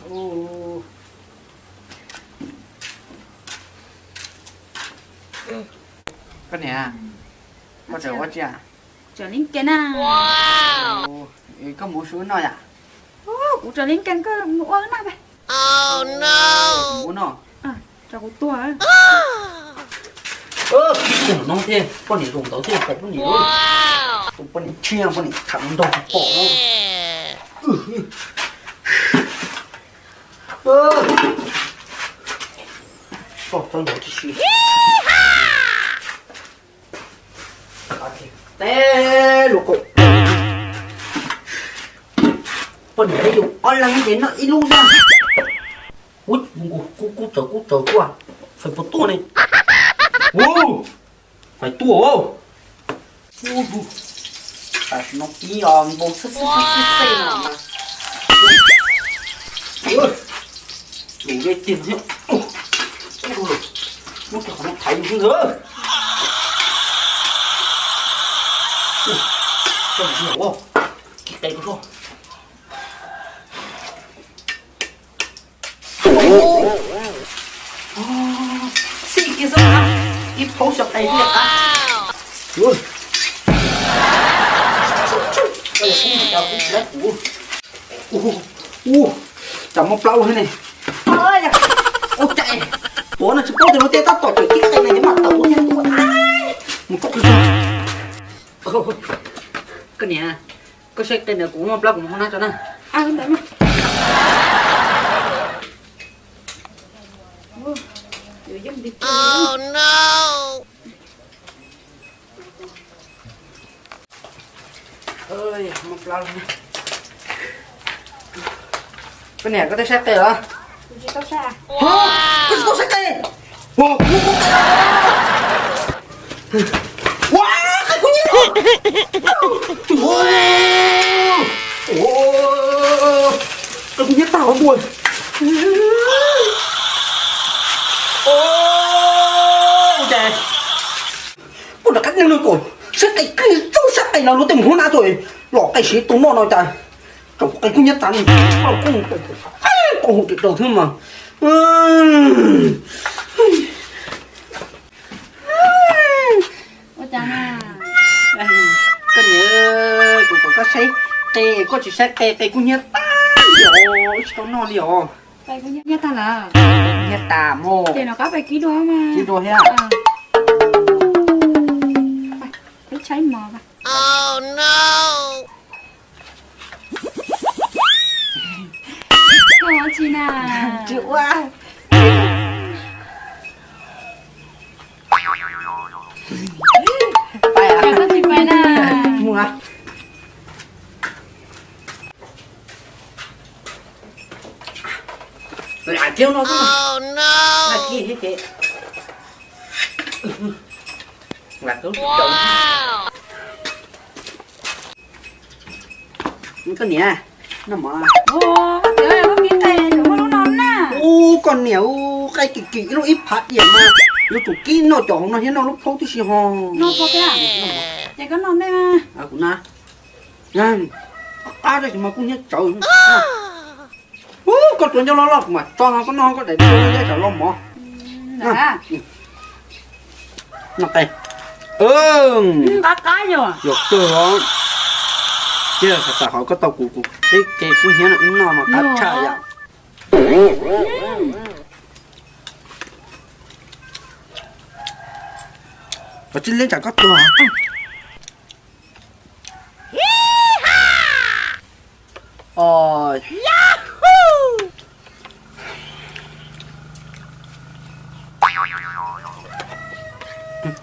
Koj niam, koj tseem ua tsi? Tseem leej kees na. Koj mus ua si wb noj yom? Kuv tseem leej kees, koj mus ua wb noj. Mus ua noj. Tso kuv tuag. Tus no thiab poj niam zoo ntawd thiab, poj niam, tus poj niam tshiab, poj niam tham nrog pom. Koj txhob ntov tib si. Teb lus kub. Poj niam yus ob leeg ces noj ib lub xwb. Ub, kub kub tsaws kub tsaws tuaj, fais puas tuaj ne. Ub, fais tuaj. Ub, tam sim no pib os, npau xwb xwb xwb xwb no. Ub, lus dej tiag thiab. Ub, muab kiag qhov no thaiv yus xwb ntag. Koj mus si hauv, kib qe rau koj. Xij kiag xwb, ib phaub xyaw qe thiaj qab. Ua cas mob plab ua thiab ne. Ua cas tuav no tsis paub tias luag tej tab tom tseem kib qe ne, mam tawm ua thiab. Mus txog. Koj niam, koj saib qe ntawd kuv mob plab kuv mus hoob nab tso na. Koj niam, koj twb saib qe los? Koj tsis tau saib qe. Ua, kuv kuv qe. Ua, qe kub hnyiab. Qe kub hnyiab tag os npua. Ua cas kuv rov qab nug kom saib qe, kuv tsis tau saib qe no, luag tej mus hoob nab tuaj los qe siv tau noj no cas. Tau qe kub hnyiab tas, tau hauv tim rau thiab mas. Ua cas na? Koj niam, kuv kom koj saib qe, koj tsis saib qe, qe kub hnyiab tas li os, tsis tau noj li os. Qe kub hnyiab tas lawm. Hnyiab tas mog. Ces no qab pais kib dua mas. Kib dua thiab. Peb tshaib mos. Koj ua tsi na? Tsis ua. Pais, koj tsis pais na. Mus. Lam kiag no xwb. Nag kis thiab ces lam kub tsis tau. Koj niam, noj mov. Ub, koj niam, ub, qaij kim kim ib lub ib phav diam mas yuav tsum kib noj cov hauv no thiab noj lub phaub tib si ho. Ces koj noj ntej. Kuv na, qab tab sis mas kub hnyiab tsawv. Ub, koj tsuav ncauj loj loj kuv mam tso no, koj noj koj daim liab tsam loj mov. Noj qe. Qab qab yog. Yog kawg os. Tiag, thaum koj tau kuv kuv peb qe kub hnyiab no wb noj mas qab tshaj yom. Koj tsis liab tsam koj tuag.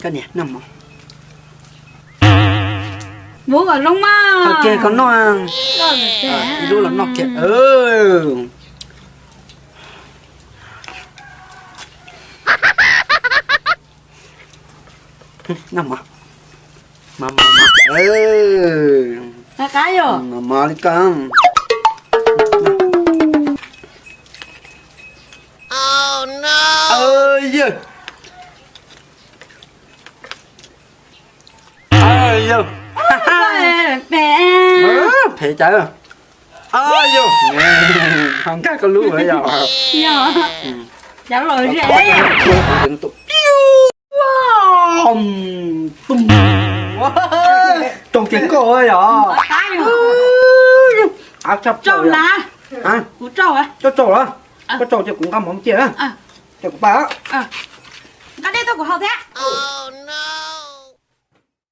Koj niam, noj mov. Muab kom zoo mas. Koj noj. Ib lub los noj kiag. Noj mov. Mov mov mov. Qab qab yog. Mov mov li koj. Yog. Yog. Phem cas. Yog. Nkag koj lub yog. Yog. Cov lom zem. Tsaug ces koj yog. Tsaug na. Kuv tsaug. Koj tsaug los? Koj tsaug ces kuv nqa mov cia na. Ces kuv pais. Nqa dej tuaj kuv haus thiab.